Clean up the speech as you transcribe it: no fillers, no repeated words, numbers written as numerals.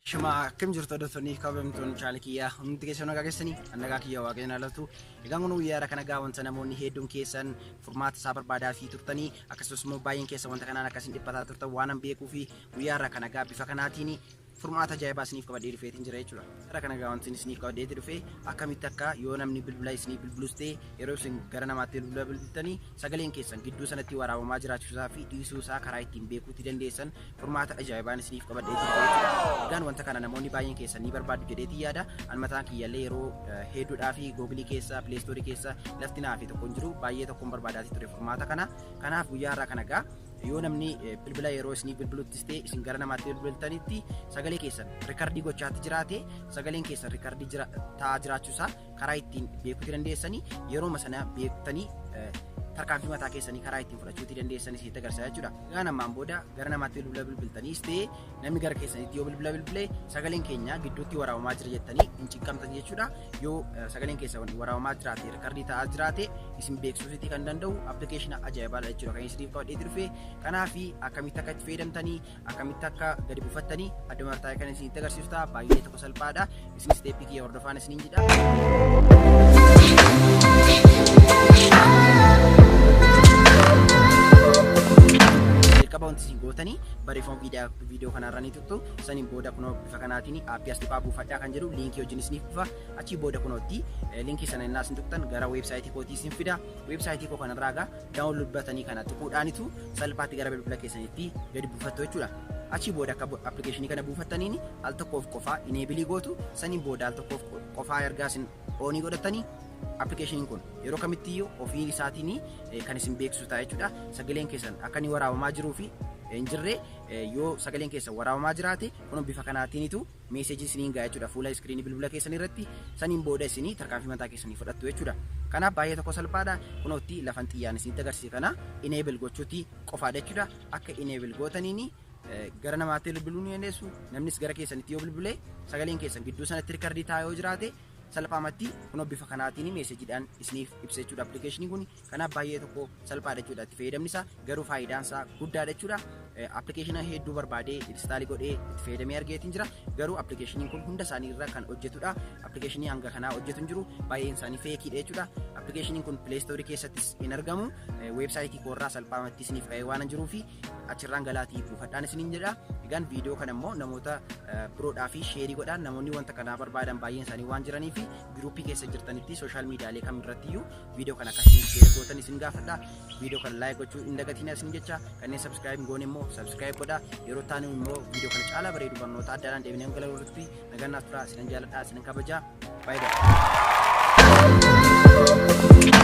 Shama akkam jirtu hordoftoonni kabajamtoonni chaanalii kiyyaa hundi keessan nagaa keessanii an nagaa kiyya waaqayyoon alatu. Egaan kun guyyaa irra kana gaa wanta namoonni hedduun keessan furmaata isaa barbaadaa fi turtanii akkasumas immoo baay'een keessan wanta kanaan akkasiin dhiphataa turtan waan an beekuu fi guyyaa irra kana gaa bifa kanaatiin furmaata ajaa'ibaa isiniif qabadhee dhufeetiin jira jechuudha. Irra kana gaa wanti isiniif qabadheeti dhufe akkamitti akka yoo namni bilbila isiniif bilbilus ta'e yeroo isin gara namaatti bilbila bilbiltanii sagaleen keessan gidduu sanatti waraabamaa jiraachuusaa fi dhiisuu isaa karaa ittiin beekuutti dandeessan furmaata ajaa'ibaan isiniif qabadheeti dhufe jechuudha. Egaan wanta kana namoonni baay'een keessan ni barbaaddu jedheetii yaada. An mataan kiyyallee yeroo hedduudhaa fi Google keessa, Play Store keessa lafti naa fi tokko hin jiru baay'ee tokkoon barbaadaatii ture furmaata kana. Kanaaf guyyaa har'aa kana gaa yoo namni bilbila yeroo isiniif bilbiluttis ta'e isin gara namaatti bilbiltanitti sagalee keessan rikardii gochaatti jiraate sagaleen keessan rikardii ta'aa jiraachuusaa karaa ittiin beekuuti dandeessanii yerooma sana beektanii tarkaanfii mataa keessanii karaa ittiin fudhachuuti dandeessanii isinitti agarsiisa jechuudha. Egaa ammaan booda gara namaatti bilbila bilbiltaniis ta'e namni gara keessanitti yoo bilbila bilbile sagaleen keenya gidduutti waraabamaa jira jettanii hin cinqamtan jechuudha. Yoo sagaleen keessan waraabamaa jiraate rikardii ta'aa jiraate isin beeksisuuti kan danda'u appilikeeshina ajaa'ibaadha jechuudha kan isiniif qabadhee dhufe. Kanaaf akkamitti akka itti fayyadamtanii akkamitti akka gadi buufattanii adda martaa kan isinitti agarsiisu ta'a. Baay'ee tokko salphaadha. Isin isteeppii kiyya hordofaan isiniin jedha. Jalqaba wanti isin gootanii barreeffama viidiyoo kanarra ni tuqxu. Saniin booda kunoo bifa kanaatiin aappii as tuqaa buufadhaa kan jedhu liinkii wajjin isiniif dhufa. Achii booda kunootti liinkii sana innaa isin tuqxan gara weebsaayitii kootii isin fida. Weebsaayitii koo kanarraa egaa download batanii kana tuquudhaanitu salphaatti gara bilbila keessanitti gadi buufattu jechuudha. Achii booda akka appilikeeshinii kana buufattaniin al tokkoof qofaa ineebilii gootu. Saniin booda al tokkoof qofaa ergaa isin oonii godhatanii appilikeeshiniin kun yeroo kamittiyyuu ofii isaatiin kan isin beeksisu ta'a jechuudha. Sagaleen keessan akka inni waraabamaa jiruu fi hin jirre yoo sagaleen keessan waraabamaa jiraate kun bifa kanaatiinitu meeseejii isiniin ga'a jechuudha fuula iskiriinii bilbila keessan irratti. Saniin booda isinii tarkaanfii mataa keessanii fudhattu jechuudha. Kanaaf baay'ee tokko salphaadha. Kunootti lafan xiyyaan isinitti agarsiise kana enable gochuuti qofaadha jechuudha. Akka enable gootaniin gara namaatti bilbiluu ni dandeessu. Namnis gara keessanitti yoo bilbile sagaleen keessan gidduu sanatti rikardii taa'ee yoo jiraate salphaamatti kunoo bifa kanaatiin meeseejiidhaan isiniif ibsa jechuudha appilikeeshiniin kun. Kanaaf baay'ee tokko salphaadha jechuudha itti fayyadamni isaa garuu faayidaan isaa guddaadha jechuudha. Appilikeeshina hedduu barbaadee instaalii godhee itti fayyadamee argeetiin jira. Garuu appilikeeshiniin kun hunda isaanii irra kan hojjetudha. Appilikeeshinii hanga kanaa hojjetu hin jiru. Baay'een isaanii feekiidha jechuudha. Appilikeeshiniin kun Play Store keessattis hin argamu. Weebsaayitii koorraa salphaamatti isiniif ka'ee waan jiruu fi achirraan galaatii buufadhaan isiniin jedha. Egaan viidiyoo kana immoo namoota biroodhaa fi sheerii godhaan namoonni wanta kanaa barbaadan baay'een isaanii waan jiranii fi giruuppii keessa jirtanitti sooshaal miidiyaalee kam irrattiyyuu viidiyoo kana akka isin sheer gootan isin gaafadha. Viidiyoo kana laayik gochuu hin dagatinaa isin jecha kanneen sabskiraayib goone immoo sabskiraayib godhaa. Yeroo taanu immoo viidiyoo kana caalaa bareedu barnoota addaadhaan deebinee hanga irratti nagaan naaf turaa isinan jaaladha isinan kabajaa. Baay'ee baay'ee.